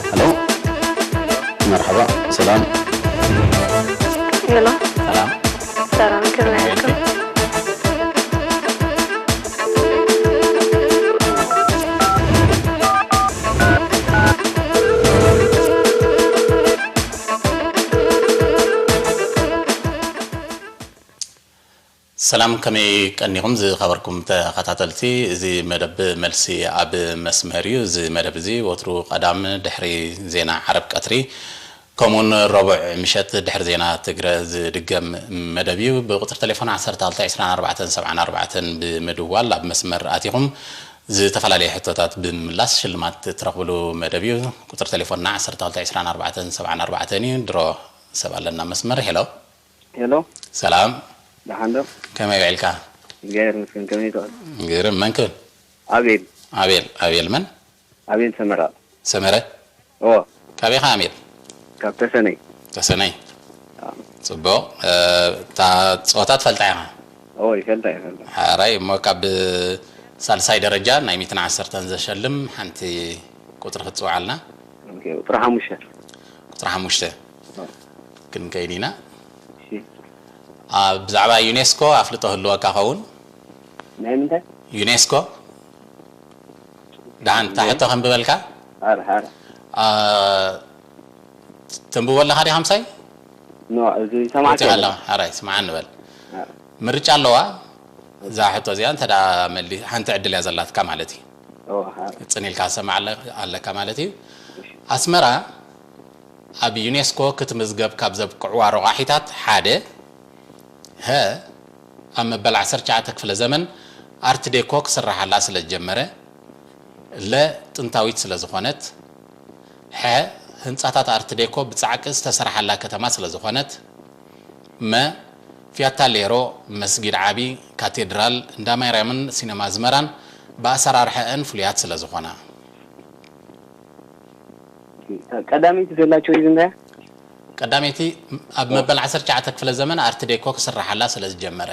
ሄሎ፣ መርሓባ፣ ሰላም። ሄሎ፣ ሰላም። ሰላም፣ ከመይ ኣልኩም? ሰላም፣ ከመይ ቀኒኹም ዝኸበርኩም ተኸታተልቲ? እዚ መደብ መልሲ ኣብ መስመር እዩ። እዚ መደብ እዚ ወትሩ ቀዳም ድሕሪ ዜና ዓረብ ቀትሪ ከምኡውን ረቡዕ ምሸት ድሕሪ ዜና ትግረ ዝድገም መደብ እዩ። ብቁፅሪ ቴሌፎን ዓሰርተ ክልተ ዕስራን ኣርባዕተን ሰብዓን ኣርባዕተን ብምድዋል ኣብ መስመር ኣቲኹም ዝተፈላለዩ ሕቶታት ብምምላስ ሽልማት ትረኽብሉ መደብ እዩ። ቁፅሪ ቴሌፎንና ዓሰርተ ክልተ ዕስራን ኣርባዕተን ሰብዓን ኣርባዕተን እዩ። ድሮ ሰብ ኣለና መስመር። ሄሎ። ሄሎ፣ ሰላም። ደሓን ዶ? ከመይ ውዒልካ? እግዚኣብሔር ይመስገን። ከመይ ትውዕል? ግርም። መን ክብል? ኣቤል። ኣቤል። ኣቤል መን? ኣቤል ሰመራ። ሰመረ። ኦ፣ ካበይ ኢኻ ኣቤል? ካብ ተሰነይ። ተሰነይ። ኣዎ። ጽቡቕ። እ፣ እታ ጸወታ ትፈልጣ ኢኻ? ኦ፣ ይፈልጣ፣ ይፈልጣ። ሓራይ እሞ ካብ ሳልሳይ ደረጃ ናይ ሚእትን ዓሰርተን ዘሸልም ሓንቲ ቁጽሪ ክትጽውዓልና። ኦኬ፣ ቁጽሪ ሓሙሽተ። ቁጽሪ ሓሙሽተ። ኦ፣ ክንከይድ ኢና። እሺ። ኣብ ብዛዕባ ዩኔስኮ ኣፍልጦ ህልወካ ኸውን? ናይ ምንታይ? ዩኔስኮ ደሓን እታ ሕቶ ከንብበልካ። ሓረ፣ ሓረ። ኣ፣ ተንብቦ ኣለኻ ዲኻ ምሳይ? ኖ፣ እዚ ሰማዕቲ ወፂኻ ኣለኻ። ሓራይ ስምዓ ንበል። ሓረ። ምርጫ ኣለዋ እዛ ሕቶ እዚኣ። እንተ ደኣ መሊ ሓንቲ ዕድል እያ ዘላትካ ማለት እዩ። ኦ፣ ሓረ። ጽን ኢልካ ሰማዕ ኣለ-፣ ኣለካ ማለት እዩ። ኣስመራ ኣብ ዩኔስኮ ክትምዝገብ ካብ ዘብቅዕዋ ረቋሒታት ሓደ፣ ሀ፣ ኣብ መበል ዓሰርተ ትሽዓተ ክፍለ ዘመን ኣርት ዴኮ ክስርሓላ ስለ ዝጀመረ፣ ለ፣ ጥንታዊት ስለ ዝኾነት፣ ሐ፣ ህንጻታት ኣርት ዴኮ ብጻዕቂ ዝተሰርሓላ ከተማ ስለ ዝኾነት፣ መ፣ ፊያታ ሌሮ፣ መስጊድ ዓቢ፣ ካቴድራል፣ እንዳ ማርያምን ሲነማ ኣዝመራን ብኣሰራርሐአን ፍሉያት ስለ ዝኾና። ቀዳመይቲ ዘላ ቾይዝ እንታይ? ቀዳመይቲ ኣብ መበል ዓሰርተ ትሽዓተ ክፍለ ዘመን ኣርት ዴኮ ክስርሓላ ስለ ዝጀመረ።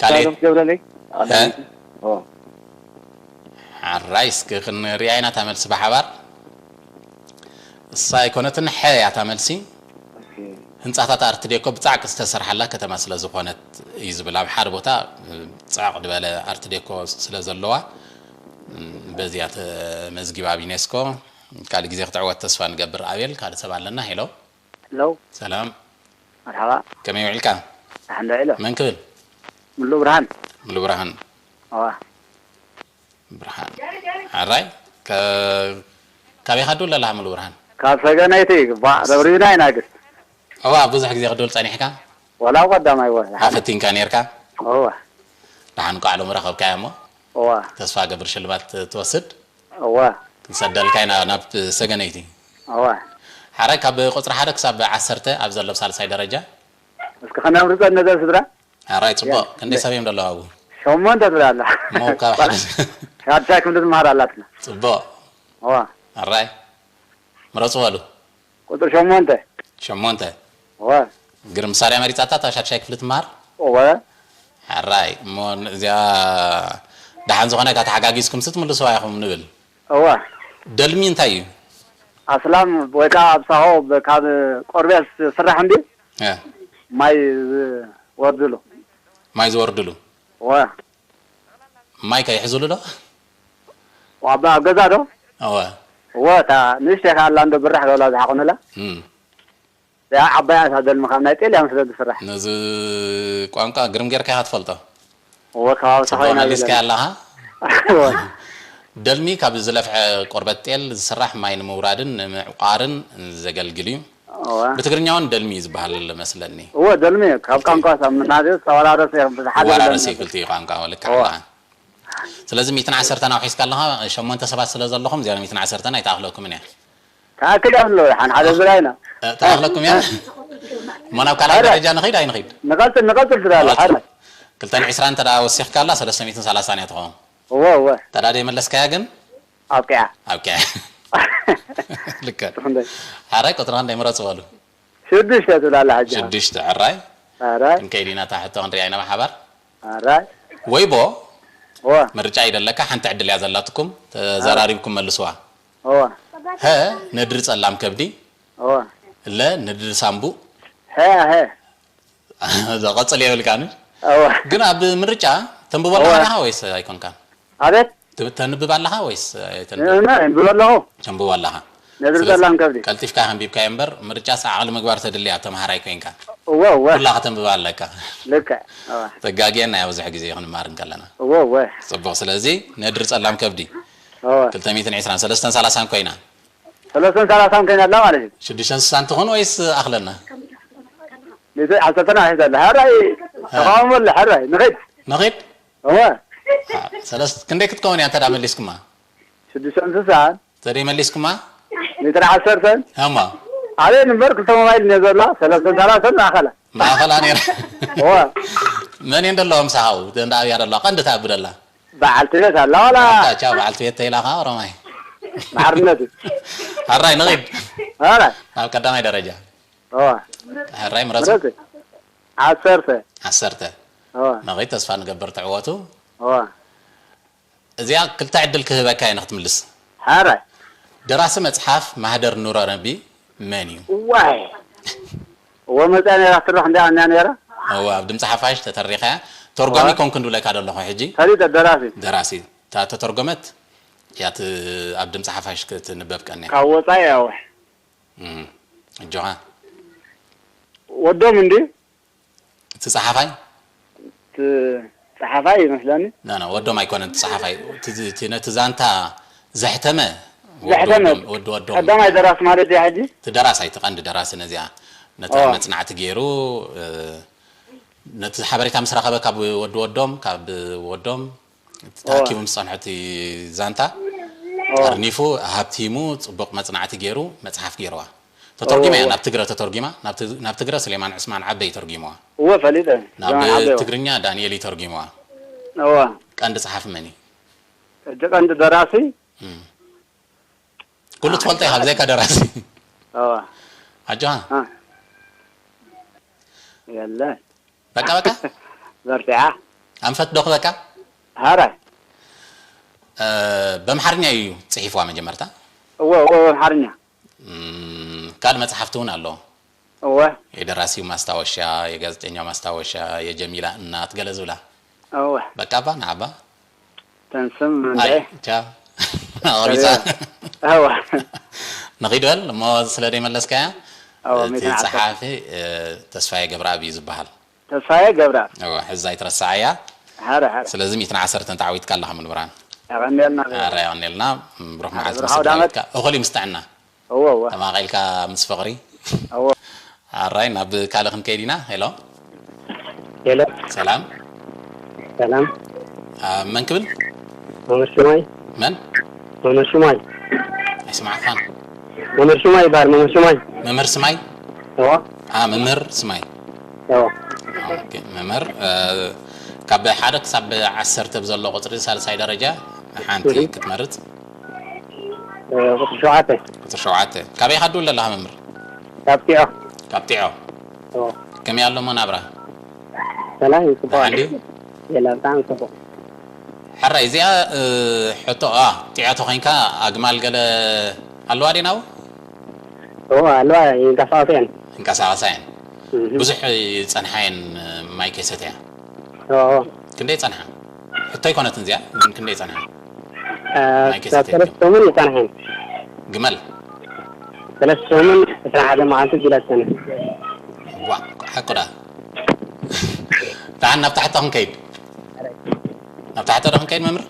ካልእ ትገብረለይ? እ? ኦ፣ ሓራይ እስኪ ክንሪኣ ኢና እታ መልሲ ብሓባር። እሳ ኣይኮነትን፣ ሐ እያ እታ መልሲ። ኦኬ። ህንጻታት ኣርት ዴኮ ብጻዕቂ ዝተሰርሓላ ከተማ ስለ ዝኾነት እዩ ዝብል። ኣብ ሓደ ቦታ፣ እ፣ ጽዕቕ ዝበለ ኣርት ዴኮ ስለ ዘለዋ፣ እ፣ በዚያ ተመዝጊባ ኣብ ዩኔስኮ። ካልእ ግዜ ክትዕወት ተስፋ ንገብር። ኣቤል፣ ካልእ ሰብ ኣለና። ሄሎ። ሄሎ፣ ሰላም። መርሓባ። ከመይ ውዒልካ? ደሓን ዶ ኢሎ? መን ክብል? ሙሉ ብርሃን። ሙሉ ብርሃን። እዋ። ብርሃን። ሓራይ፣ ከ-፣ ካበይ ኢኻ ደው ለለኻ ሙሉ ብርሃን? ካብ ሰገነይቲ ግባእ ደብሪብና ኢና ግስ። እዋ፣ ብዙሕ ግዜ ክድውል ጸኒሕካ? ወላ ቀዳማይ ወ። ኣፈቲንካ ኔርካ? እዋ። ደሓን ቃዕሎም ረኸብካዮ እሞ? እዋ። ተስፋ ገብር ሽልማት ትወስድ? እዋ። ክንሰደልካ ኢና ናብ ሰገነይቲ። እዋ። ሓራይ፣ ካብ ቁጽሪ ሓደ ክሳብ ዓሰርተ ኣብ ዘሎ ሳልሳይ ደረጃ። እስኪ ከነምርጸ ነዘ ስድራ። ሓራይ፣ ጽቡቕ። ክንደይ ሰብ እዮም ዘለዉ ኣብኡ? ሸሞንተ ትብል ኣላ። እሞ ካብ ሓደ ሻድሻይ ክንዲ ትመሃር ኣላትና። ጽቡቕ። እዋ። ሓራይ፣ ምረጹ በሉ። ቁጽሪ ሸሞንተ። ሸሞንተ። እዋ። ግርም፣ ሳርያ መሪጻታ እታ ሻድሻይ ክፍሊ ትመሃር? እወ። ሓራይ፣ እሞ እዚኣ ደሓን ዝኾነ እካ ተሓጋጊዝኩም ስ ትምልስዋ ኢኹም ንብል። እወ። ደልሚ እንታይ እዩ? ኣስላም ወይ ከዓ ኣብ ሳሆ ብ-፣ ካብ ቆርበት ዝስራሕ እንዲ እ፣ ማይ ዝወርድሉ። ማይ ዝወርድሉ። እወ። ማይ ከይሕዝሉ ዶ? ዋባ ኣብ ገዛ ዶ? እወ። እወ፣ እታ ንእሽተይ ከዓ ኣላ እንዶ ብራሕ ገላ ዝሓቑንላ። እም። እዚኣ ዓባይ እያ እታ ደልሚ ካብ ናይ ጤል እያ ስለ ዝስራሕ። ነዚ ቋንቋ ግርም ጌርካ ኢኻ ትፈልጦ። እወ፣ ከባቢ ጽቡቕ ተኾይና መሊስካ ዘለና። ኣለኻ። እወ። ደልሚ ካብ ዝለፍሐ ቆርበት ጤል ዝስራሕ ማይ ንምውራድን ንምዕቋርን ዘገልግል እዩ። እወ። ብትግርኛ እውን ደልሚ እዩ ዝበሃል መስለኒ። እወ፣ ደልሚ እዩ። ካብ ቋንቋ ሳምናት ዝተወራረሰ እዮም። ብዝሓደ ወራረስ ብለን እዩ ክልቲኡ ቋንቋ ወልካ እወ። ኣለኻ። ስለዚ ሚእትን ዓሰርተን ኣውሒስካ ኣለኻ፣ ሸሞንተ ሰባት ስለ ዘለኹም እዚኣ ሚእትን ዓሰርተን ኣይትኣኽለኩምን እያ። ተኣክል እያ ኣለዉ። ሓን ሓደ ዝራይና። እ፣ ተኣኽለኩም እያ። እሞ ናብ ካልኣይ ሓደ። ደረጃ ንኸይድ ኣይንኸይድ? ንቐጽል፣ ንቐጽል ስለ ኣሎ። ሓደ። ክልተን ዕስራን እንተ ደኣ ወሲኽካ ኣላ ሰለስተ ሚእትን ሰላሳን እያ ትኸውን። እወ፣ እወ። እንተ ደኣ ደይመለስካያ ግን ኣብቂዓ። ኣብቂዓ። ልክዕ። ክንደይ? ሓራይ ቁጥሪ ክንደይ ምረጽ በሉ። ሽዱሽተ ትብል ኣላ ሕጂ። ሽዱሽተ። ሕራይ። ኧረ። ክንከይድ ኢና እታ ሕቶ ክንሪኣ ኢና ብሓባር። ኣራይ ወይቦ ዋ ምርጫ ይደለካ። ሓንቲ ዕድል እያ ዘላትኩም፣ ተዘራሪብኩም መልስዋ። ዋ ሀ፣ ነድሪ ጸላም ከብዲ። ዋ ለ፣ ነድሪ ሳምቡእ። ሀ ሀ ዘቐጽል የብልካን። ዋ ግን ኣብ ምርጫ ተንብቦ ኣለኻ ዲኻ ወይስ ኣይኮንካን? ኣቤት ት- ተንብብ ኣለኻ ወይስ ኣይተንብብ? ንእና እንብሎ ኣለኹ ተንብቦ ኣለኻ። ነድሪ ስለዚ ጸላም ከብዲ ቀልጢፍካ ከንቢብካዮ እምበር ምርጫ ዓቕሊ ምግባር ተድሊ እያ፣ ተምሃራይ ኮይንካ። እወ እወ ኩላ ከተንብባ ኣለካ። ልክዕ እወ ተጋግየና እያ ብዙሕ ግዜ ክንማር እንከለና። እወ እወ ጽቡቕ። ስለዚ ነድሪ ጸላም ከብዲ እወ ክልተ ሚእትን ዕስራን ሰለስተን ሰላሳን ኮይና ሰለስተን ሰላሳን ኮይና ኣላ ማለት እዩ ሽዱሽተን ስሳን ትኾን ወይስ ኣኽለና? ሊትር ዓሰርተና ሒዛ ኣላ። ሕራይ ተቃውሞ ኣለ። ሕራይ ንኸይድ ንኺድ። እወ ሰለስተ ክንደይ ክትከውን እያ እንተ ደኣ መሊስኩማ? ሽዱሽተን ስሳን ተደይ መሊስኩማ? ሊትር ዓሰርተን እማ ኣበይ ንበር ክልተ ሞባይል እየ ዘሎ። ሰለስተን ሰላሳን ማእኸላ ማእኸላ ነይራ። እወ መን እየን ዘለዋ ምሳኻ ኣብኡ? እንዳ ኣብያ ዘለዋ ቀንዲ እታ ኣብደላ በዓልቲ ቤት ኣላ ዋላ ቻ በዓልቲ ቤት ተይላኻ ኦሮማይ። ማሕርነት እዩ። ኣራይ ንኺድ ኣረ ናብ ቀዳማይ ደረጃ። እወ ሕራይ ምረጹ። ምረጽ ዓሰርተ ዓሰርተ እወ ንኺድ። ተስፋ ንገብር ትዕወቱ። እወ እዚኣ ክልተ ዕድል ክህበካ እየ ንክትምልስ። ሕራይ ደራሲ መጽሓፍ ማህደር ኑረነቢ መን እዩ? ዋይ እወ መፅያ ነይራ ትረኽ እንዲያ እኛ ነይራ እወ ኣብ ድምፂ ሓፋሽ ተተሪኻ እያ። ተርጓሚ እወ። ኮንኩ እንድብለካ ደለኹ ሕጂ። ፈሊጠ ደራሲ ደራሲ እታ ተተርጎመት እያ ት- ኣብ ድምፂ ሓፋሽ ክትንበብ ቀንያ። ካብ ወፃኢ ያው እም፣ ኣጆኻ። ወዶም እንዲ እቲ ጸሓፋይ እቲ ጸሓፋይ ይመስለኒ ና ና ወዶም ኣይኮነን። እቲ ጸሓፋይ እቲ- እቲ ነቲ ዛንታ ዘሕተመ ወዲ ዘሕተመ ወዶም- ወዲ ወዶም ቀዳማይ ደራሲ ማለት እዩ ሕጂ እቲ ደራሳይ እቲ ቀንዲ ደራሲ ነዚኣ ነታ ኦ። መጽናዕቲ ገይሩ እ፣ ነቲ ሓበሬታ ምስ ረኸበ ካብ ወዲ ወዶም ካብ ወዶም ተኣኪቡ ምስ ጸንሖ እቲ ዛንታ ኦ። ጠርኒፉ ሃብቲሙ ጽቡቕ መጽናዕቲ ገይሩ መጽሓፍ ገይርዋ። ተተርጉማ እያ እወ። ናብ ትግረ ተተርጉማ ናብ ት- ናብ ትግረ ስሌማን ዕስማን ዓበይ ተርጉምዋ። እወ ፈሊጠ ናብ ጀማን ዓበዮ ትግርኛ ዳንኤል ይተርጉምዋ። እወ ቀንዲ ጸሓፊ መን እዩ? ሕጂ ቀንዲ ደራሲ እም። ኩሉ ትፈልጦ ኢኻ ብዘይካ ደራሲ። እወ ኣጆኻ እ። የለ በቃ በቃ በርቲዓ ኣንፈት ዶ ክበካ ሀረ እ፣ በምሓርኛ እዩ ጽሒፍዋ መጀመርታ። እወ እወ ኣምሓርኛ እም፣ ካልእ መጽሓፍቲ እውን ኣሎ። እወ የደራሲው ማስታወሻ፣ የጋዜጠኛው ማስታወሻ፣ የጀሚላ እናት ገለ ዝብላ እወ በቃባ ንዓባ ተንስም ኣይ እንደ ቻ ኣቐቢጻ እወ ንኺድ በል እሞ ስለ ደይመለስካያ እወ እቲ ሚእትን ዓሰርተ ጸሓፊ እ፣ ተስፋዬ ገብረኣብ እዩ ዝበሃል። ተስፋዬ ገብረኣብ እወ ሕዛ ኣይትረስዓያ። ሀረ ሀረ ስለዚ ሚእትን ዓሰርተን ተዓዊትካ ኣለኻ ምንብራን ያቐንየልና ኣረ ያቐንየልና። ብሩኽ መዓልቲ ብሩኽ ምስ ዓውደ ዓመት። እኮሊ ምስተዕና እወ እወ ተማቒልካ ምስ ፍቕሪ እወ ኣራይ ናብ ካልእ ክንከይድ ኢና። ሄሎ ሄሎ ሰላም ሰላም አ፣ መን ክብል መምህር ሽማይ መን መምህር ሽማይ ኣይስማዕካን መምህር ሽማይ ይበሃል መምህር ሽማይ መምህር ስማይ እዎ አ፣ መምህር ስማይ እዎ ኦኬ፣ መምህር እ፣ ካብ ሓደ ክሳብ ዓሰርተ ብዘሎ ቁፅሪ ሳልሳይ ደረጃ ሓንቲ ክትመርፅ ቁፅሪ ሸውዓተ ቁፅሪ ሸውዓተ ካበይ ኢኻ ትድውል ዘለኻ መምህር ካብ ጢዖ ካብ ጢዖ እዎ ከመይ ኣሎ እሞ ናብራ ሰላም ይፅቡቅ ደሓን ድዩ የላ ብጣዕሚ ፅቡቅ ሕራይ እዚኣ እ፣ ሕቶ ኣ ጢዖ ተኮይንካ ኣግማል ገለ ኣለዋ ዲናው እዎ ኣለዋ ይንቀሳቀሳ እየን እንቀሳቀሳ እየን እህ፣ ብዙሕ ይፀንሓ እየን ማይ ከይሰትያ እዎ ክንደይ ፀንሓ ሕቶ ኣይኮነትን እዚኣ ግን ክንደይ ፀንሓ እ፣ ማይ ከይሰትያ ሰለስተ ሰሙን ይፀንሐን ግመል ሰለስተ ሰሙን ዕስራ ሓደ መዓልቲ ቢላ ዝፀንሐ ዋ ሓቁዳ ደሓን ናብ ታሕቲ ክንከይድ ናብ ታሕቲ ዶ ክንከይድ መምህር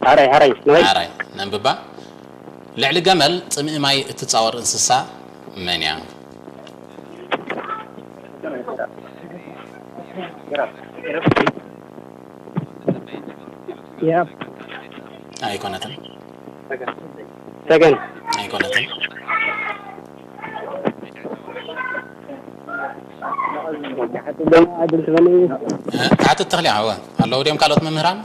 ሀረይ ሀረይ ንኸይድ ኣራይ ነንብባ ልዕሊ ገመል ፅምኢ ማይ እትፃወር እንስሳ መን እያ? ያብ ኣይኮነትን ሰገን ኣይኮነትን ደሞ ኣድል ትበልኒ እ፣ ተሓተት ተኽሊ ዓወ ኣለዉ ድዮም ካልኦት መምህራን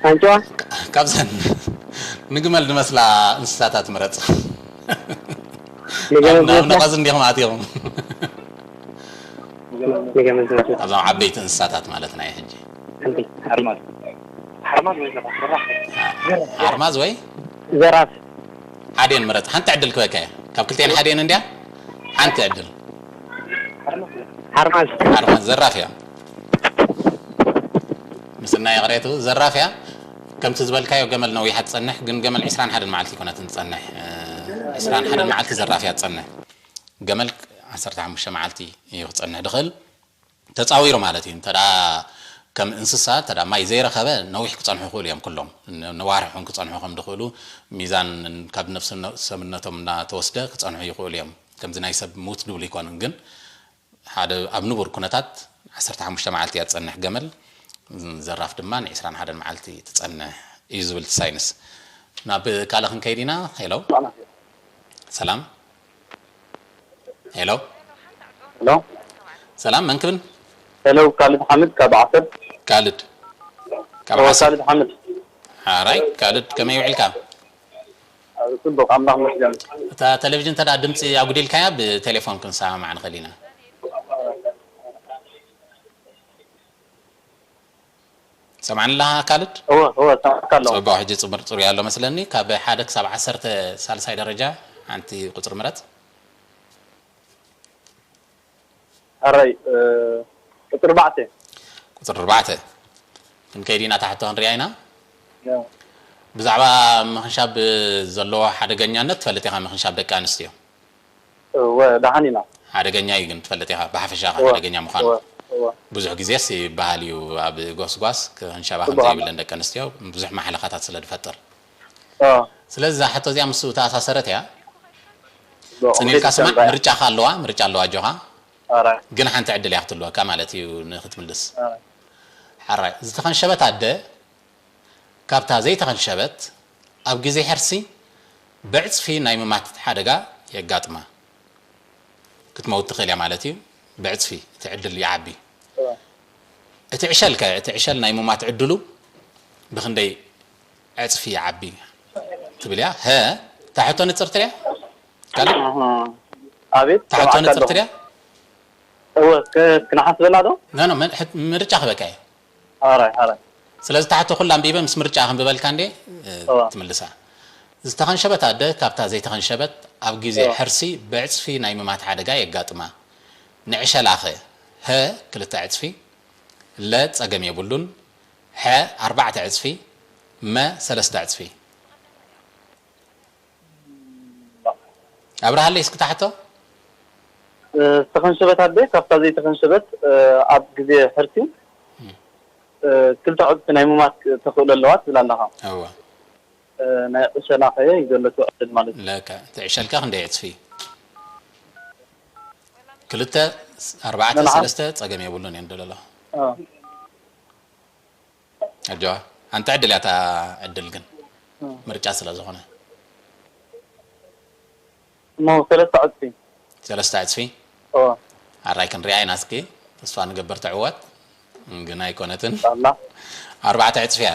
ኣንጭዋ ካብዘን ንግመል ዝመስላ እንስሳታት ምረፅ ንገመል ናብ ዝመስላ ነቐዝ እንዲኹም ኣትኹም ንገመል ዝመስል። ኣብዞም ዓበይቲ እንስሳታት ማለትና እዩ ሕጂ። ሓንቲ ሓርማዝ። ሓርማዝ ወይ ዘራፍ? ዘራፍ። ሓርማዝ ወይ? ዘራፍ። ሓደን ምረጽ። ሓንቲ ዕድል ክበካ እየ። ካብ ክልቴን ሓደን እንድያ? ሓንቲ ዕድል። ሓርማዝ። ሓርማዝ ዘራፍ እያ። ምስና ይቕሬቱ ዘራፍ እያ። ከምቲ ዝበልካዮ ገመል ነዊሓ ትጸንሕ፣ ግን ገመል ዕስራን ሓደን መዓልቲ ይኮነትን ትጸንሕ። እ፣ ዕስራን ሓደን መዓልቲ ዘራፍ እያ ትጸንሕ። ገመል ዓሰርተ ሓሙሽተ መዓልቲ እዩ ክጸንሕ ድኽእል። ተጻዊሩ ማለት እዩ። እንተ ደኣ ከም እንስሳ፣ እንተ ደኣ ማይ ዘይረኸበ፣ ነዊሕ ክጸንሑ ይኽእሉ እዮም ኩሎም። ን-፣ ንዋርሕ እውን ክጸንሑ ከም ድኽእሉ፣ ሚዛን ካብ ነፍሲ ሰብነቶም እናተወስደ ክጸንሑ ይኽእሉ እዮም። ከምዚ ናይ ሰብ ሙት ድብሉ ኣይኮኑን፣ ግን ሓደ ኣብ ንቡር ኩነታት ዓሰርተ ሓሙሽተ መዓልቲ እያ ትጸንሕ ገመል፣ ዘራፍ ድማ ን ዕስራን ሓደን መዓልቲ ትጸንሕ እዩ ዝብል እቲ ሳይንስ። ናብ ካልእ ክንከይድ ኢና። ሄሎ። ሰላም። ሄሎ። ሄሎ። ሰላም፣ መን ክብል? ሄሎ፣ ካልድ ሓምድ ካብ ዓሰብ። ካልድ። ካብ ኦ፣ ዓሰብ። ካልድ ሓምድ። ሓራይ፣ ካልድ፣ ከመይ ውዒልካ? ኣብ ጽቡቕ፣ ኣምላኽ ይመስገን። እታ ቴሌቪዥን እንተ ደኣ ድምጺ ኣጉዲልካያ፣ ብቴሌፎን ክንሰማማዕ ንኽእል ኢና። ሰማዕኒ ኣለኻ ካልድ? እወ፣ እወ፣ ሰማዕካ ኣለኹ። ጽቡቕ፣ ሕጂ ጽምር ጽሩይ ኣሎ መስለኒ። ካብ ሓደ ክሳብ ዓሰርተ ሳልሳይ ደረጃ ሓንቲ ቁጽሪ ምረጽ። ሕራይ፣ እ፣ ቁጽሪ ኣርባዕተ። ቁጽሪ ኣርባዕተ። ክንከይድ ኢና፣ እታ ሕቶ ክንሪኣ ኢና። ያ። ብዛዕባ ምኽንሻብ ዘለዎ ሓደገኛነት ትፈልጥ ኢኻ፣ ምኽንሻብ ደቂ ኣንስትዮ። እወ፣ ደሓን ኢና። ሓደገኛ እዩ ግን ትፈልጥ ኢኻ፣ ብሓፈሻ እወ፣ ሓደገኛ ምዃኑ። እወ፣ እወ። ብዙሕ ግዜስ ይበሃል እዩ፣ ኣብ ጎስጓስ ክኽንሸባ ከም ጽቡቕ ኣሎ። ዘይብለን ደቂ ኣንስትዮ ብዙሕ ማሕለኻታት ስለ ዝፈጥር። ኦ። ስለዚ እዛ ሕቶ እዚኣ ምስኡ ተኣሳሰረት እያ። ጽን ኢልካ ስማዕ፣ ምርጫኻ ኣለዋ፣ ምርጫ ኣለዋ፣ ኣጆኻ። ኣረ። ግን ሓንቲ ዕድል እያ ክትህልወካ ማለት እዩ ንክትምልስ። ኣረ። ሓራይ፣ ዝተኸንሸበት ኣደ ካብታ ዘይተኸንሸበት ኣብ ግዜ ሕርሲ ብዕጽፊ ናይ ምማት ሓደጋ የጋጥማ። ክትመውት ትኽእል እያ ማለት እዩ። ብዕጽፊ እቲ ዕድል ይዓቢ። እወ። እቲ ዕሸል ከ፣ እቲ ዕሸል ናይ ምማት ዕድሉ ብኽንደይ ዕጽፊ ይዓቢ ትብል እያ? ሀ፣ እታ ሕቶ ንጽርቲ ድያ? ካልእ? ኣሃ። ኣቤት፣ እታ ሕቶ ሰማዕካ ንጽርቲ ኣለኹ። ድያ? እወ፣ ክ-፣ ክንሓስበላ ዶ? ኖ፣ ኖ፣ ምን-፣ ሕት-፣ ምርጫ ክበካ እየ። ሓራይ፣ ሓራይ። ስለዚ እታ ሕቶ ኩላ ኣንቢበ ምስ ምርጫ ከንብበልካ እንዴ፣ እ፣ እወ። ትምልሳ። ዝተኸንሸበት ኣደ ካብታ ዘይተኸንሸበት ኣብ ግዜ እወ። ሕርሲ ብዕጽፊ ናይ ምማት ሓደጋ የጋጥማ። ንዕሸላኸ? ሀ፣ ክልተ ዕጽፊ፣ ለ፣ ጸገም የብሉን፣ ሐ፣ ኣርባዕተ ዕጽፊ፣ መ፣ ሰለስተ ዕጽፊ። ኣብርሃለይ እስኪ እታ ሕቶ። እ፣ ዝተኸንሸበት ኣደ ካብታ ዘይተኸንሸበት፣ እ፣ ኣብ ግዜ ሕርሲ፣ እም። እ፣ ክልተ ዕጽፊ ናይ ምማት ተኽእሎ ኣለዋ ትብል ኣለኻ። እወ። እ፣ ናይ ዕሸላ ኸየ እዩ ዘሎ እቲ ዕድል ማለት እዩ። ለካ፣ እቲ ዕሸልካ ክንደይ ዕጽፊ? ክልተ፣ ኣርባዕተ፣ ነንሓ-፣ ሰለስተ ጸገም የብሉን እየን ደለሎ። እ። ኣጆዋ፣ ኣንተ ዕድል እያ እታ ዕድል ግን። እ። ምርጫ ስለ ዝኾነ። እሞ ሰለስተ ዕጽፊ። ሰለስተ ዕጽፊ? እወ። ኣራይ ክንሪኣ ኢና እስኪ። ተስፋ ንገብር ትዕወት። ግን ኣይኮነትን። ኢንሻኣላህ። ኣርባዕተ ዕጽፊ እያ።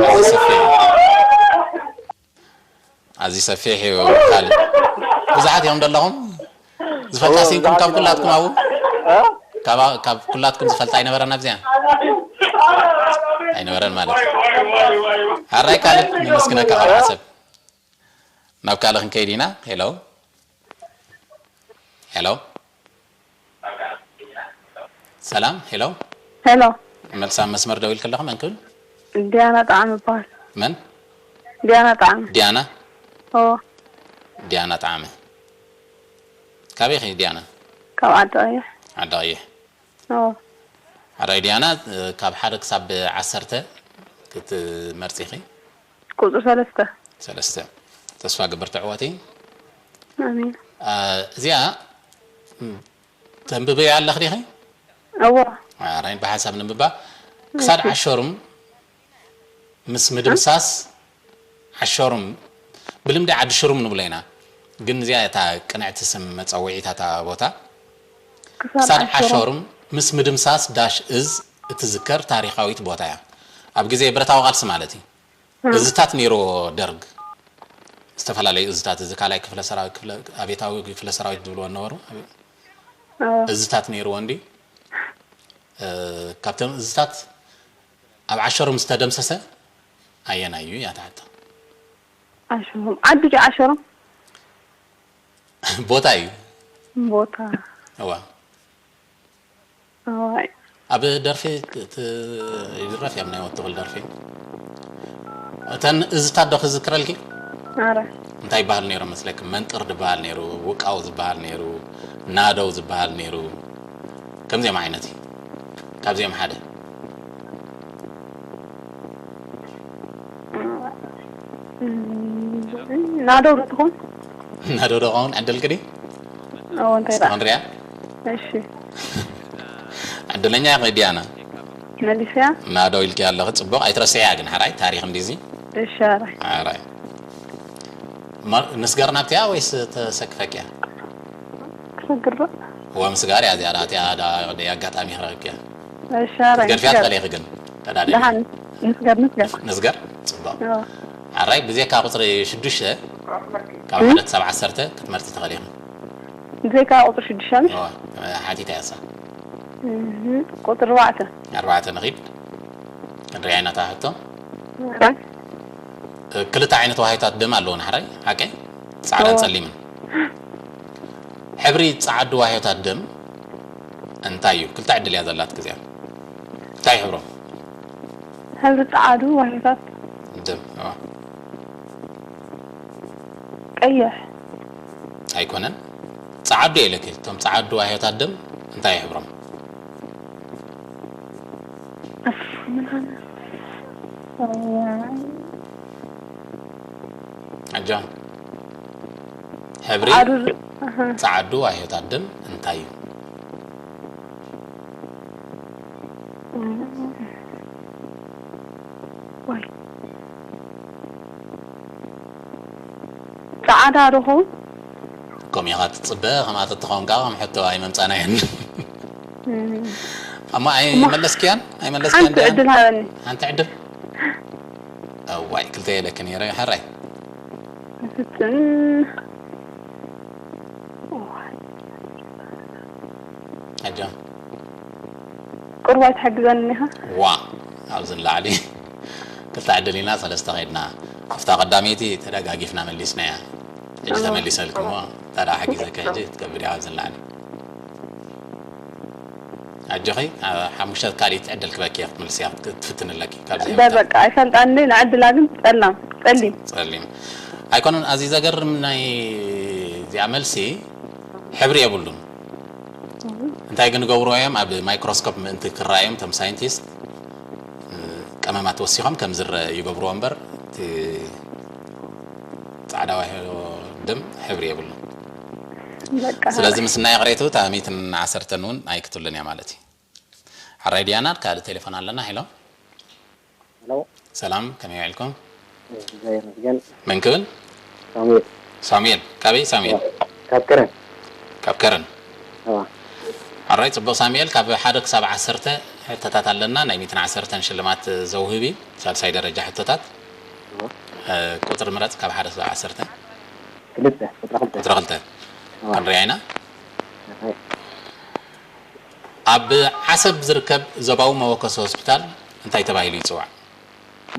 ኣዝዩ ሰፊሕ እዩ። ኣዝዩ ሰፊሕ እዩ ካልድ። ብዙሓት እዮም ዘለኹም? ዝፈልጣ እወ፣ ሲንኩም ብዙሓት ካብ እዮም ኩላትኩም ዘለኹም። ኣብኡ? እ? ካብ፣ ካብ ኩላትኩም ዝፈልጣ ኣይነበረን ኣብዚኣ? ኣይነበረን ማለት እዩ። ኣራይ ካልድ፣ ነመስግነካ ካብ ሓሰብ። ናብ ካልእ ክንከይድ ኢና። ሄሎ። ሄሎ። ሰላም፣ ሄሎ። ሄሎ። መልሳ መስመር ደው ኢልክ ኣለኹ፣ መን ክብል? ዲያና ጣዕሚ ይበሃል። መን? ዲያና ጣዕሚ። ዲያና? ኦ። ዲያና ጣዕሚ። ካበይ ኢኺ ዲያና? ካብ ዓዲ ቀይሕ። ዓዲ ቀይሕ። ኦ። ኣራይ ዲያና፣ እ፣ ካብ ሓደ ክሳብ ዓሰርተ ክትመርጺ ኢኺ? ቁጽሪ ሰለስተ። ሰለስተ። ተስፋ ግብር ትዕወቲ። ኣሜን። እ፣ እዚኣ፣ ም፣ ተንብብያ ኣለኽ ዲኺ? እወ። ኣራይ ብሓንሳብ ነንብባ። ክሳድ እሺ። ዓሸሩም ምስ ምድምሳስ ዓሸሩም፣ ብልምዲ ዓዲ ሽሩም ንብሎ ኢና። ግን እዚኣ እታ ቅንዕቲ ስም መጸውዒታ እታ ቦታ። ክሳድ ክሳድ ዓሸሩም። ዓሸሩም ምስ ምድምሳስ ዳሽ እዝ እትዝከር ታሪኻዊት ቦታ እያ። ኣብ ግዜ ብረታዊ ቃልሲ ማለት እዩ። እም። እዝታት ነይርዎ ደርግ። ዝተፈላለዩ እዝታት፣ እዚ ካልኣይ ክፍለ ሰራዊት፣ ክፍለ፣ ኣብዮታዊ ክፍለ ሰራዊት ዝብልዎ ነበሩ። እዝታት ነይርዎ እንዲ ካብቶም እዝታት ኣብ ዓሸሩም ዝተደምሰሰ ኣየናይ እዩ እያ ትሓቶ። ዓሸሮም ዓዲ ዲ ዓሸሮም ቦታ እዩ። ቦታ እዋ ኣዋይ ኣብ ደርፊ ት- ይድረፍ እዮም ናይ ወትኽል ደርፊ እተን እዝታት ዶ ክዝክረልኪ ኣረ እንታይ ይበሃል ነይሩ መስለክ መንጥር ዝበሃል ነይሩ ውቃው ዝበሃል ነይሩ ናደው ዝበሃል ነይሩ ከምዚኦም ዓይነት እዩ ካብዚኦም ሓደ ናደው ዶ ትኾን ናደው ዶ ኸውን ዕድል ክዲ ኦ እንታይ ደኣ ክንሪያ እሺ ዕድለኛ ኢኺ ዲያና መሊስያ ናደው ኢልኪ ኣለኺ ጽቡቕ ኣይትረስዕያ ግን ሓራይ ታሪኽ እንዲዚ እሺ ኣረ ሓራይ ማ- ንስገር ናብቲያ ወይስ ተሰክፈኪያ ክሰግር ዶ ወምስጋር እያ እዚኣ ዳእቲያ ኣጋጣሚ ክረክብኪያ እሺ ኣረ ክትገድፍያ ትኽእሊ ኢኺ ግን ተዳደ ደሓን ንስገር ንስገር ንስገር ጽቡቕ ኦ ሓራይ ብዜካ ቁፅሪ ሽዱሽተ ካብ ሓደ ክሳብ ዓሰርተ ክትመርፂ ትኽእሊ ኢኺ ብዘይካ ቁፅሪ ሽዱሽተ ምሽ እዋ፣ ሓቲታ እያ እሳ እህ፣ ቁፅሪ ኣርባዕተ ኣርባዕተ ንኺድ ክንሪኣ ኢና እታ ሕቶ ኣረ ክልተ ዓይነት ዋህዮታት ደም ኣለዎ ንሓራይ ሓቀይ ፃዕዳን እዎ። ፀሊምን ሕብሪ ፃዓዱ ዋህዮታት ደም እንታይ እዩ ክልተ ዕድል እያ ዘላት ግዜያ እንታይ ሕብሮም ሕብሪ ፃዓዱ ዋህዮታት ደም እዋ። ቀይሕ ኣይኮነን ፃዓዱ እየ ኢለኪ እቶም ፃዓዱ ዋህዮታት ደም እንታይ እዩ ሕብሮም ምን ሆነ ኣጆን ሕብሪ ፃዓዱ ፃዓዱ ዋህዮታት ደም እንታይ እዩ ወይ ፃዓዳ ዶ ኸውን ከም ኢኻ ትፅበ ከምኣ ተትኸውን ከዓ ከም ሕቶ ኣይመምፃናየን እሞ ኣይመለስክያን ኣይመለስክያን ሓንቲ ዕድል ሃበኒ ሓንቲ ዕድል እዋይ ክልተ የለክ ነይረ ሕራይ ስትን ኣጆ ቁርባይ ትሕግዘኒ ኢኻ ዋ ኣብዚ ንላዕሊ ክልተ ዕድል ኢና ሰለስተ ከይድና ኣብታ ቀዳመይቲ ተደጋጊፍና መሊስናያ ሕጂ ተመሊሰልክሞ ታዳ ሓጊዘካ ሕጂ ክትገብር እያ ኣብዚ ንላዕሊ ኣጆኺ ሓሙሽተ ካልኢት ዕድል ክበኪ ክትምልስያ ክትፍትን ኣለኪ ካብዚ በቃ ኣይፈልጣን እንደ ንዕድላ ግን ጸላም ጸሊም ጸሊም ኣይኮነን ኣዚ ዘገርም ናይ እዚኣ መልሲ ሕብሪ የብሉን እንታይ ግን ገብርዎ እዮም ኣብ ማይክሮስኮፕ ምእንቲ ክረኣዮም ቶም ሳይንቲስት ቀመማት ወሲኾም ከም ዝረ ይገብርዎ እምበር እቲ ጻዕዳ ዋህዮ ደም ሕብሪ የብሉ በቃ ስለዚ ምስናይ ቅሬቱ እታ ሚትን ዓሰርተን እውን ኣይክትብልን እያ ማለት እዩ ሕራይ ድያና ካልእ ቴሌፎን ኣለና ሄሎ ሄሎ ሰላም ከመይ ውዕልኩም እግዚኣብሔር ይመስገን መን ክብል ሳሙኤል ሳሙኤል ካበይ ሳሙኤል ካብ ከረን ካብ ከረን እዋ ሕራይ ፅቡቅ ሳሙኤል ካብ ሓደ ክሳብ ዓሰርተ ሕቶታት ኣለና ናይ ሚትን ዓሰርተን ሽልማት ዘውህብ እዩ ሳልሳይ ደረጃ ሕቶታት እ፣ ቁፅሪ ምረፅ ካብ ሓደ ክሳብ ዓሰርተ ክልተ ቁጥሪ ክልተ ቁፅሪ ክልተ ክንሪኣ ኢና ኣብ ዓሰብ ዝርከብ ዞባዊ መወከሲ ሆስፒታል እንታይ ተባሂሉ ይፅዋዕ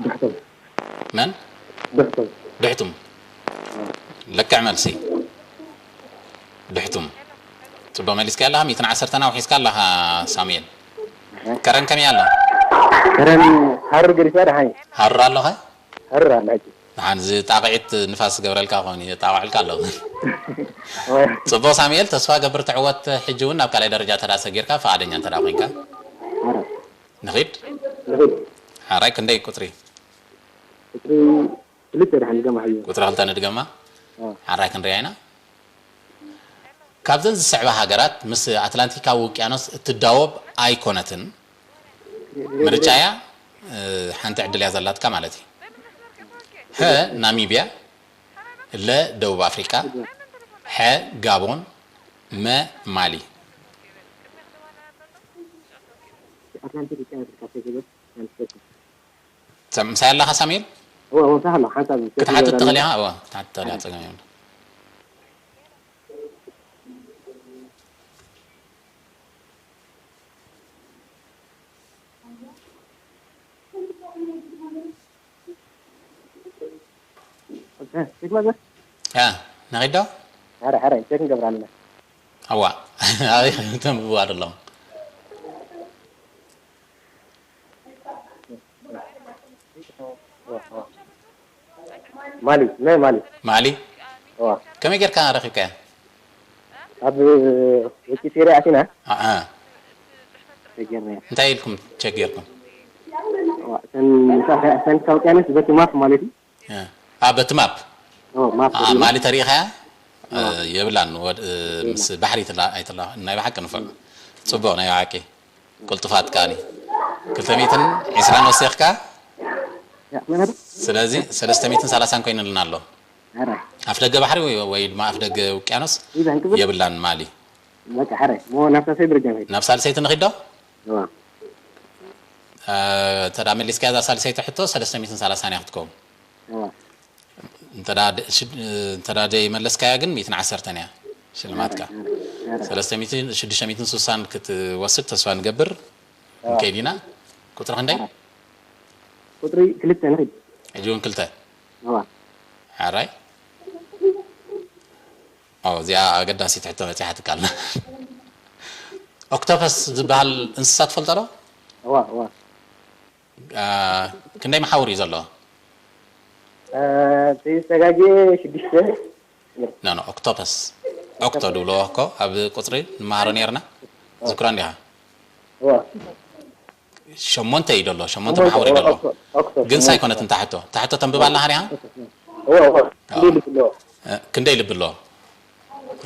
ድሕቶም መን ድሕቶም ድሕቱም ልክዕ መልሲ ድሕቱም ፅቡቅ መሊስካ ኣለኻ ሚትን ዓሰርተን ኣውሒስካ ኣለኻ ሳሙኤል ከረን ከመይ ኣሎ ከረን ሃሩር ገዲፍያ ደሓን ሃሩር ኣለኸ ሃሩር ኣሎ ሕጂ ደሓን እዚ ጣቕዒት ንፋስ ዝገብረልካ ኾን ጣቕዕልካ ኣለኹ ወይ ፅቡቅ ሳሙኤል ተስፋ ገብር ትዕወት ሕጂ እውን ናብ ካልኣይ ደረጃ ተዳ ሰጊርካ ፍቓደኛ እንተዳ ኮንካ ኧረ ንኺድ ንኺድ ሓራይ ክንደይ ቁፅሪ ቁፅሪ ክልተ ደሓን ገማ ሓዩ ቁፅሪ ክልተ ንድገማ እ። ሓራይ ክንሪያ ኢና ካብዘን ዝስዕባ ሃገራት ምስ ኣትላንቲካዊ ውቅያኖስ እትዳወብ ኣይኮነትን ምርጫያ እ፣ ሓንቲ ዕድል እያ ዘላትካ ማለት እዩ ሀ ናሚብያ ለ ደቡብ ኣፍሪቃ ሐ ጋቦን መ ማሊ ኣትላንቲክ ውቅያኖስ ካብ ተገበ ሓንቲ ምሳይ ኣለኻ ሳሙኤል እወ እወ ሳህላ ሓንሳብ ክትሓትት ትኽእል ኢኻ እወ ክትሓትት ትኽእል ኢኻ ፀገም የብሉን እ፣ ፊት መዘ? ያ፣ ነኺዶ? ሐረ፣ ሐረ፣ ቼክ ንገብር ኣለና። ኣዋ፣ ኣይ፣ ተንብቡ ኣለኹም። ማሊ፣ ናይ ማሊ። ማሊ? እዋ። ከመይ ጌርካ ረኺብካያ? ኣብ ዊኪፔድያ ኣቲና። ኣኣ። ቸገርና። እንታይ ኢልኩም ቸገርኩም? እዋ፣ እተን፣ እተን ውቅያኖስ በቲ ማፕ ማለት እዩ። እ። ኣ፣ በቲ ማፕ? ኦ፣ ማፕ ኣ፣ እዩ። ማሊ ተሪኢኻያ? እ፣ እዋ። የብላን። ወድ-፣ እ፣ ምስ ባሕሪ ትላ-፣ ኣይትላ-፣ ናይ ብሓቂ ንፉዕ። ጽቡቕ፣ ናይ ብሓቂ። ቅልጡፋት ከኣኒ። ክልተ ሚእትን ዕስራን ወሲኽካ? ያ፣ መን ኣሉ? ስለዚ፣ ሰለስተ ሚእትን ሰላሳን ኮይኑልና ኣሎ። ኣረ። ኣፍደገ ባሕሪ ወይ፣ ወይ ድማ ኣፍደገ ውቅያኖስ ይበን ክብል? የብላን ማሊ። በቃ፣ ኣረ። ሞ ናብ ሳልሰይ ደረጃ ንኸይድ። ናብ ሳልሰይቲ ንኺድ ዶ? እዋ። እ፣ ተዳ መሊስካ እዛ ሳልሰይቲ ሕቶ፣ ሰለስተ ሚእትን ሰላሳን እያ ክትከውን። እዋ። እንተ ደ-፣ ሽድ-፣ እንተ ደኣ ደይመለስካያ ግን ሚእትን ዓሰርተን እያ ሽልማትካ። ኣረ፣ ኣረ። ሰለስተ ሚእትን፣ ሽዱሽተ ሚእትን ስሳን ክትወስድ ተስፋ ንገብር። ኣዋ። ክንከይድ ኢና። ቁጽሪ ክንደይ? ኣረ። ቁጽሪ ክልተ ንኺድ። ሕጂ እውን ክልተ? ኣዋ። ሓራይ? ኦ፣ እዚኣ ኣገዳሲት ሕቶ በጺሓትካ ኣላ። ኦክቶፐስ ዝበሃል እንስሳ ትፈልጦ ዶ? እዋ፣ እዋ። አ፣ ክንደይ መሓውር እዩ ዘለዎ? አ፣ እቲ ዝተጋግየ ሽዱሽተ። ኖ፣ ኖ፣ ኦክቶፐስ። ኦክቶ ድብልዎ እኮ ኣብ ቁጽሪ ንመሃሮ ነይርና። ዝክሮ እንዲኻ? እዋ። ሸሞንተ እዩ ዘሎ፣ ሸሞንተ ሸሞንተ፣ መሓውር እዩ እዋ፣ ዘሎ። ኦክቶ፣ ኦክቶ፣ ግን ሸሞንተ። ሳይኮነት እንታ ሕቶ። እታ ሕቶ ተንብባ ኣላ ሃሪያ? እዋ፣ እዋ። አ፣ ክንደይ ልቢ ኣለዎ?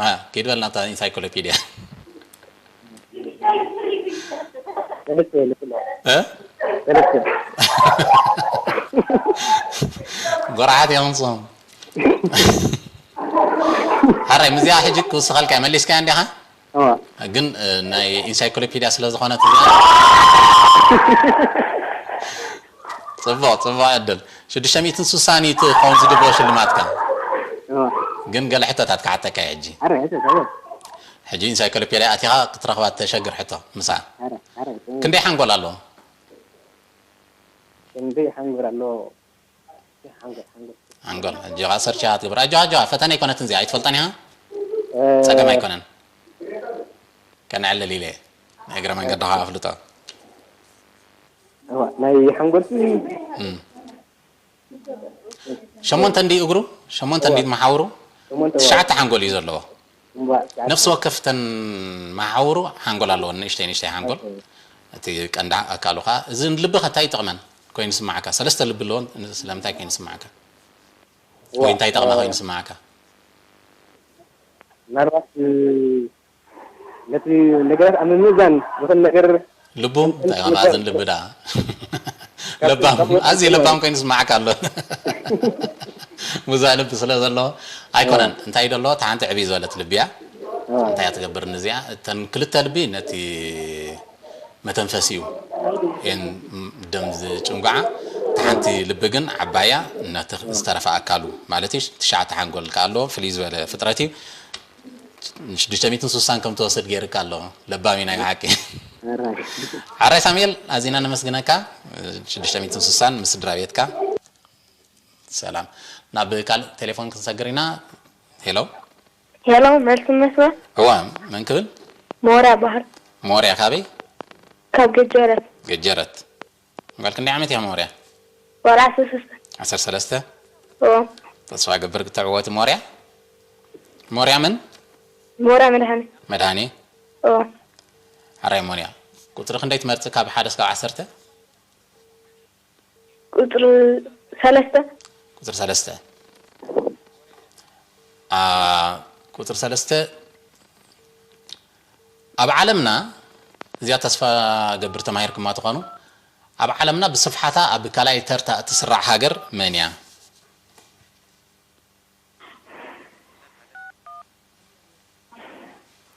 አ፣ ኪድ በል ናብታ ኢንሳይክሎፒድያ። ሰለስተ ልቢ ኣለዎ። እ? ሰለስተ። ጎራሓት እዮም ንሶም። ሓራይ፣ ምስዚኣ ሕጂ ክውስኸልካ እየ፣ መሊስካያ እንዲኻ? እዋ። ግን፣ እ፣ ናይ ኢንሳይክሎፒድያ ስለ ዝኾነት እዚኣ። ጽቡቕ፣ ጽቡቕ ዕድል። ሽዱሽተ ሚእትን ስሳን እዩ እቲ ክኸውን ዝግብኦ ሽልማትካ። እዋ። ግን ገለ ሕቶታት ክሓተካ እየ ሕጂ። ኣረ፣ ሕቶታት፣ እዋ። ሕጂ ኢንሳይክሎፒድያ ኣቲኻ ክትረኽባ ተሸግር ሕቶ፣ ምሳ። ኣረ፣ ኣረ፣ እዋ። ክንደይ ሓንጎል ኣለዎ? ክንደይ ሓንጎል ኣለዎ? ሓንጎል፣ ሓንጎል። ሓንጎል። ኣጆኻ ሰርች ኢኻ ትገብር። ኣጆኻ፣ ኣጆኻ፣ ፈተነ ኣይኮነትን እዚኣ፣ ኣይትፈልጣን ኢኻ? እ፣ ጸገም ኣይኮነን። ከነዕልል ኢለ እየ። ናይ እግረ መንገድኻ ኣፍልጦ። እዋ፣ ናይ ሓንጎልሲ እም። ሸሞንተ እንዲ እግሩ፣ ሸሞንተ እንዲ እዋ። መሓውሩ፣ ሸሞንተ እዋ። ትሽዓተ ሓንጎል እዩ ዘለዎ። እምባ፣ ትሽዓተ። ነፍሲ ወከፍ እተን መሓውሩ ሓንጎል ኣለዎ፣ ንእሽተይ ንእሽተይ ሓንጎል። ኦኬ። እቲ ቀንዲ ኣካሉ ኸኣ፣ እዚ ልቢ ኸ እንታይ ይጠቕመን ኮይኑ ይስምዓካ? ሰለስተ ልቢ ኣለዎ፣ ስለምንታይ ኮይኑ ይስምዓካ? እዋ፣ ወይ እንታይ ይጠቕማ እ፣ ኮይኑ ይስምዓካ? ምናልባት፣ እ፣ ነቲ ነገራት ኣብ ምምእዛን ዝኽእል ነገር ልቡ እንታይ ከም መኣዝን ልቢ ደኣ? ካብ ለባም፣ ካብ ኣዝዩ ለባም ኮይኑ ዝስምዓካ ኣሎ። ብዙሕ ልቢ ስለ ዘለዎ ኣይኮነን። ኣዎ። እንታይ እዩ ዘሎ? እታ ሓንቲ ዕብይ ዝበለት ልቢ እያ። ኣዎ። እንታይ እያ ትገብር ንዚኣ? እተን ክልተ ልቢ ነቲ መተንፈሲኡ እየን ደም ዝጭንጓዓ። እታ ሓንቲ ልቢ ግን ዓባይ እያ፣ ነቲ ዝተረፈ ኣካሉ ማለት እዩ። ትሽዓተ ሓንጎል ከኣ ኣለዎ። ፍልይ ዝበለ ፍጥረት እዩ። ሽዱሽተ ሚእትን ስሳን ከም ትወስድ ገይርካ ኣሎ። ለባም እዩ ናይ ብሓቂ። ኣራይ። ሓራይ ሳሙኤል፣ ኣዚና ነመስግነካ። ሽዱሽተ ሚእትን ስሳን ምስ ስድራ ቤትካ። ሰላም። ናብ ካልእ ቴሌፎን ክንሰግር ኢና። ሄሎ። ሄሎ፣ መልሲ መስመር። እዋ፣ መን ክብል? ሞርያ በሃር። ሞርያ ካበይ? ካብ ገጀረት። ገጀረት። ጓል ክንደይ ዓመት እያ ሞርያ? ጓል ዓሰርተ ሰለስተ። ዓሰርተ ሰለስተ? እዎ። ተስፋ እገብር ክትዕወቲ ሞርያ። ሞርያ መን? ሞርያ መድሃኔ። መድሃኔ? እዎ። ሓራይ ሞርያ። ቁጽሪ ክንደይ ትመርጺ ካብ ሓደ እስካብ ዓሰርተ? ቁጽሪ ሰለስተ። ቁጽሪ ሰለስተ። ኣ፣ ቁጽሪ ሰለስተ ኣብ ዓለምና፣ እዚኣ ተስፋ ገብር ተማሂርኩማ ትኾኑ፣ ኣብ ዓለምና ብስፍሓታ ኣብ ካልኣይ ተርታ እትስራዕ ሃገር መን እያ?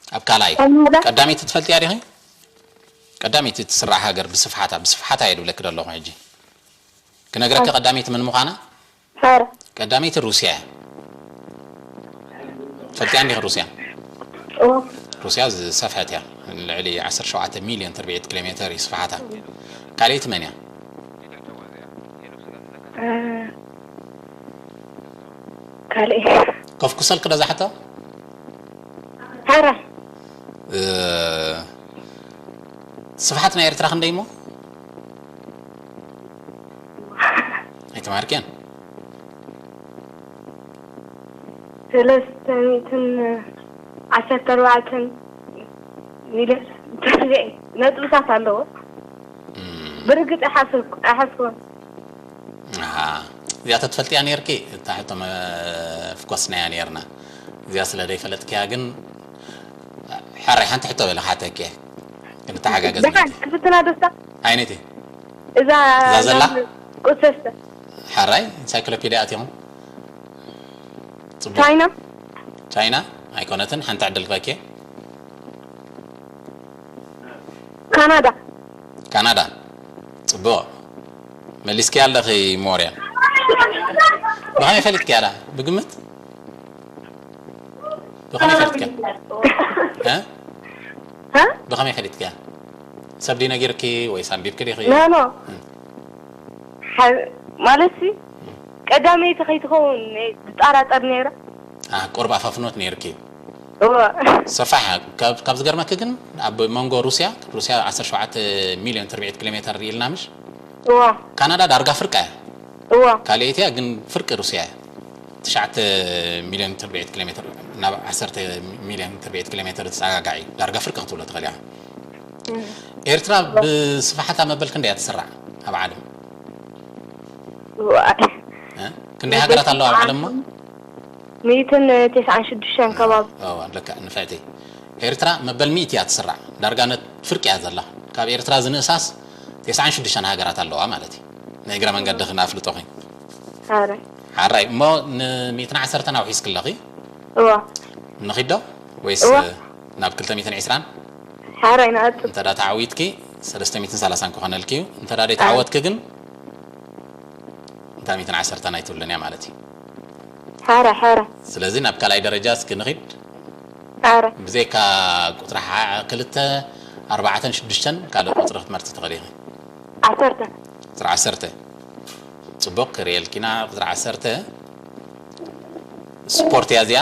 ኣብ ካልኣይ። ኣብ ምውዳቕ ቀዳመይቲ ትፈልጥያ ዲኺ? ቀዳመይቲ እትስራዕ ሃገር ብስፍሓታ፣ ብስፍሓታ እየ ድብለኪ ዘለኹ ሕጂ። ክነግረኪ ኣብ ቀዳመይቲ መን ምዃና? ሓረ። ቀዳመይቲ ሩስያ እያ። ትፈልጥያ እንዲኺ ሩስያ? እዎ። ሩስያ ዝሰፍሐት እያ። ልዕሊ ዓሰርተ ሸውዓተ ሚልዮን ትርብዒት ኪሎ ሜተር እዩ ስፍሓታ። ካልኣይቲ መን እያ? እ፣ ካልእ። ከፍኩሰልክ ዶ እዛ ሕቶ? ሕራይ። እ፣ ስፍሓት ናይ ኤርትራ ክንደይ እሞ? ኣይተማሃርክያን? ሰለስተ ሚእትን ዓሰርተ ኣርባዕተን ሚልዮን ነጥብታት ኣለዎ። እም። ብርግጽ ኣይሓሰብኩ-፣ ኣይሓስብኩን። ኣሃ። እዚኣ ተትፈልጥያ ነይርኪ፣ እታ ሕቶ መፍኮስናያ ነይርና። እዚኣ ስለ ዘይፈለጥክያ ግን፣ ሕራይ ሓንቲ ሕቶ በለ ክሓተኪ እየ። ክንተሓጋገዝ ደሓን፣ ነይርኪ። ክፍትና ደስታ? ኣይነይቲ? እዛ እዛ ዘላ? ናብ ቁሰስተ። ሕራይ፣ ኢንሳይክሎፒድያ ኣቲኹም። ጽቡቕ። ቻይና? ቻይና? ኣይኮነትን፣ ሓንቲ ዕድል ክበኪ። ካናዳ። ካናዳ። ጽቡቕ። መሊስኪ ኣለኺ ሞርያ። ብኸመይ ፈሊጥኪ ኣላ? ብግምት? ብኸመይ ፈሊጥኪ? እ? እ? ብኸመይ ፈሊጥኪ? ሰብ ድዩ ነጊርኪ ወይስ ኣንቢብኪ ዲኺ? ኖ፣ ኖ። እም። ሓ-፣ ማለት ሲ፣ ቀዳመይቲ ከይትኸውን ዝጠራጠር ነይረ። አ፣ ቁሩብ ኣፋፍኖት ነይርኪ። እወ። ሰፋሕ፣ ካብ፣ ካብ ዝገርመኪ ግን ኣብ መንጎ ሩስያ፣ ሩስያ ዓሰርተ ሸውዓተ ሚልዮን ትርብዒት ኪሎ ሜተር ርኢልና ምሽ? እወ። ካናዳ ዳርጋ ፍርቃ እያ። እወ። ካልኣይቲ እያ ግን ፍርቂ ሩስያ እያ። ትሽዓተ ሚልዮን ትርብዒት ኪሎ ሜተር ናብ ዓሰርተ ሚልዮን ትርብዒት ኪሎ ሜተር ዝጸጋጋዕ እዩ። ዳርጋ ፍርቂ ክትብሎ ትኽእል ኢኻ። እም። ኤርትራ ብስፍሓታ መበል ክንደይ እያ ትስራዕ ኣብ ዓለም? ዋይ። እ? ክንደይ ሃገራት ኣለዋ ኣብ ዓለም እሞ? ሚእትን ተስዓን ሽዱሽተን ከባቢ። ኦ፣ ኣለካ ንፍዕቲ። ኤርትራ መበል ሚእቲ እያ ትስራዕ። ዳርጋ ነት ፍርቂ እያ ዘላ። ካብ ኤርትራ ዝንእሳስ ተስዓን ሽዱሽተን ሃገራት ኣለዋ ማለት እዩ። ናይ እግረ መንገዲ ክነፍልጦ ኾይኑ። ኣረ። ሓራይ፣ እሞ ን ሚእትን ዓሰርተን ኣውሒስክለኺ? እዋ። ንኺዶ? ወይስ እዋ። ናብ ክልተ ሚእትን ዕስራን? ሓራይ ንኣቱ። እንተ ደኣ ተዓዊትኪ፣ ሰለስተ ሚእትን ሰላሳን ክኾነልኪ እዩ። እንተ ደኣ ደይተዓወትኪ ግን፣ እንታ ሚእትን ዓሰርተን ኣይትብልን እያ ማለት እዩ። ሓራ፣ ሓራ። ስለዚ ናብ ካልኣይ ደረጃ እስኪ ንኺድ። ሓራ። ብዘይካ ቁጽሪ ሓ-፣ ክልተ፣ ኣርባዕተን ሽዱሽተን ካልእ ቁጽሪ ክትመርጺ ትኽእሊ ኢኺ። ዓሰርተ። ቁጽሪ ዓሰርተ። ጽቡቕ፣ ክርእየልኪና ቁጽሪ ዓሰርተ። ስፖርት እያ እዚኣ።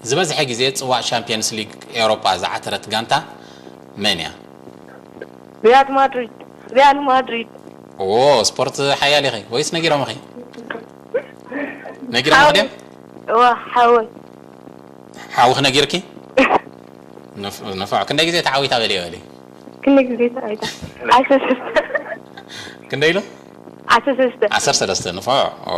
ዝበዝሐ ግዜ ጽዋዕ ሻምፒየንስ ሊግ ኤውሮጳ ዝዓተረት ጋንታ መን እያ? ሪያል ማድሪድ። ሪያል ማድሪድ። ኦ፣ ስፖርት ሓያል ኢኺ ወይስ ነጊሮምኺ? ነጊሮምኺ ድዮም? እዋ፣ ሓወይ። ሓውኺ ነጊርኪ? ንፍ-፣ ንፉዕ። ክንደይ ግዜ ተዓዊታ በልዮ በሊ? ክንደይ ግዜ ተዓዊታ? ዓሰርተ ሰለስተ። ክንደይ ኢሉ? ዓሰርተ ሰለስተ። ዓሰርተ ሰለስተ፣ ንፉዕ። ኦ።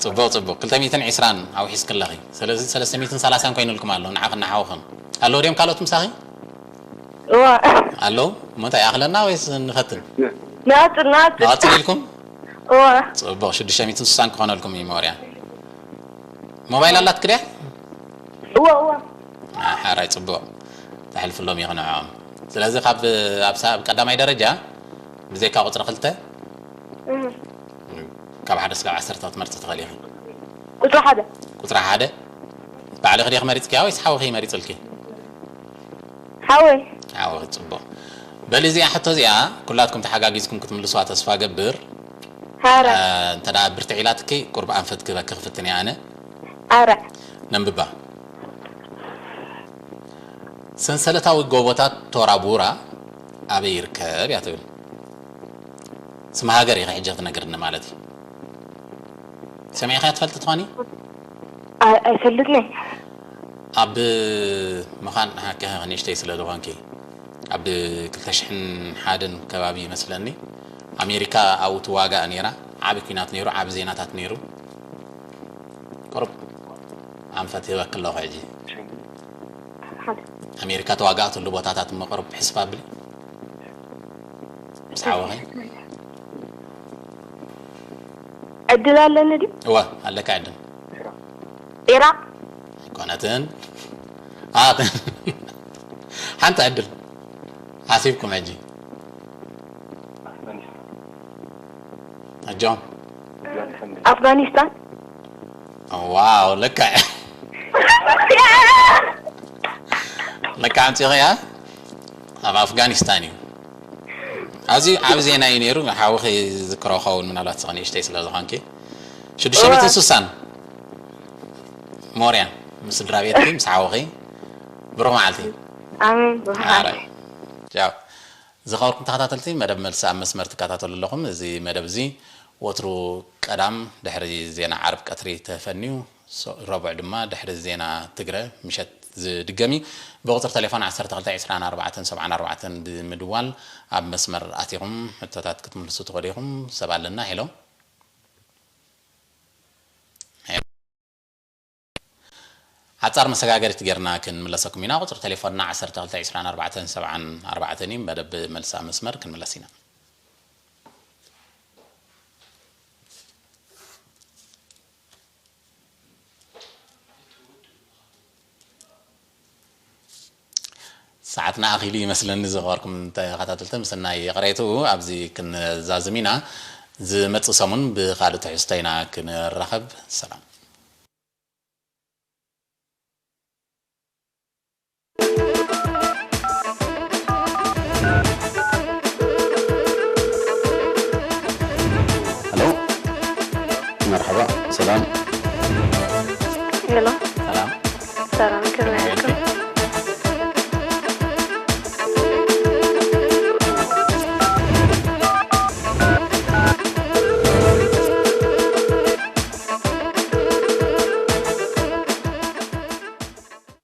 ጽቡቕ፣ ጽቡቕ። ክልተ ሚእትን ዕስራን ኣውሒስክለኺ። ስለዚ ሰለስተ ሚእትን ሰላሳን ኮይኑልኩም ኣሎ፣ ንዓኽን ንሓውኽን። ኣለዉ ድዮም ካልኦት ምሳኺ? እዋ። ኣለዉ? እሞ እንታይ ይኣኽለና ወይስ ንፈትን? ንኣጽር፣ ንኣጽር። ንኣጽር ኢልኩም? እዋ። ጽቡቕ፣ ሽዱሽተ ሚእትን ስሳን ክኾነልኩም እዩ መወርያ። ሞባይል ኣላትኪ ድያ? እዋ፣ እዋ። አ፣ ሓራይ ጽቡቕ። ተሕልፍሎም ኢኺ ንዕኦም። ስለዚ ካብ፣ ኣብ ሳ-፣ ኣብ ቀዳማይ ደረጃ ብዘይካ ቁጽሪ ክልተ፣ እህ። ካብ ሓደ እስካብ ዓሰርተ ክትመርጺ ትኽእሊ ኢኺ። ቁጽሪ ሓደ። ቁጽሪ ሓደ። ባዕልኺ ዲኺ መሪጽክያ ወይስ ሓውኺ መሪጽልኪ? ሓወይ። ሓውኺ፣ ጽቡቕ። በሊ እዚኣ ሕቶ እዚኣ ኩላትኩም ተሓጋጊዝኩም ክትምልሱዋ ተስፋ ገብር። ሓራ። እ፣ እንተ ደኣ ብርትዕ ኢላትኪ ቁሩብ ኣንፈት ክህበኪ ክፍትን እየ ኣነ። ሓራ። ነንብባ። ሰንሰለታዊ ጎቦታት ቶራ ቡራ ኣበይ ይርከብ እያ ትብል። ስም ሃገር ኢኻ ሕጂ ክትነግርኒ ማለት እዩ። ሰሚዕኻያ ትፈልጢ ትኾኒ? ኣይ-፣ ኣይፈልጥን እየ። ኣብ ምዃን ንሓቂ ንእሽተይ ስለ ዝኾንኪ፣ ኣብ ክልተ ሽሕን ሓደን ከባቢ ይመስለኒ፣ ኣሜሪካ ኣብኡ ትዋጋእ ነይራ። ዓቢ ኲናት ነይሩ፣ ዓቢ ዜናታት ነይሩ። ቁሩብ ኣንፈት ይህበኪ ኣለኹ ሕጂ። ሓደ። ኣሜሪካ ተዋጋእትሉ ቦታታት እሞ ቁሩብ ሕስብ ኣብሊ። ምስ ሓወኺ። ዕድል ኣለኒ ድዩ? እወ፣ ኣለካ ዕድል። ኢራቕ። ኣይኮነትን። ኣ-፣ ሓንቲ ዕድል። ሓሲብኩም ሕጂ። ኣጆም። ኣፍጋኒስታን። ዋው፣ ለካ፣ ለካ ኣምጺእኽያ። ኣብ ኣፍጋኒስታን እዩ። ኣዝዩ ዓቢ ዜና እዩ ነይሩ። ሓውኺ ዝክሮ ኸውን ምናልባት ስቕ ንእሽተይ ስለ ዝኾንኪ። ሽዱሽተ ሚእትን ስሳን ሞርያ ምስ ስድራ ቤትኪ ምስ ሓውኺ ብሩኽ መዓልቲ። ኣሜን። ብሩኽ ኣረ መዓልቲ። ቻው። ዝኸበርኩም ተኸታተልቲ መደብ መልሲ ኣብ መስመር ትከታተሉ ኣለኹም። እዚ መደብ እዚ ወትሩ ቀዳም ድሕሪ ዜና ዓርብ ቀትሪ ተፈንዩ፣ ሶ- ረቡዕ ድማ ድሕሪ ዜና ትግረ ምሸት ዝድገም እዩ። ብቁፅሪ ቴሌፎን ዓሰርተ ክልተ ዕስራን ኣርባዕተን ሰብዓን ኣርባዕተን ብምድዋል ኣብ መስመር ኣቲኹም ሕቶታት ክትምልሱ ትኽእሉ ኢኹም። ሰብ ኣለና። ሄሎ። ሓጻር መሰጋገሪት ጌርና ክንምለሰኩም ኢና። ቁጽሪ ቴሌፎንና ዓሰርተ ክልተ ዕስራን ኣርባዕተን ሰብዓን ኣርባዕተን እዩ። መደብ መልሲ ኣብ መስመር ክንምለስ ኢና። ሰዓትና ኣኺሉ ይመስለኒ። ዝኸበርኩም ተኸታተልቲ ምስናይ ይቕሬትኡ ኣብዚ ክንዛዝም ኢና። ዝመጽእ ሰሙን ብኻልእ ትሕዝቶ ኢና ክንራኸብ። ሰላም።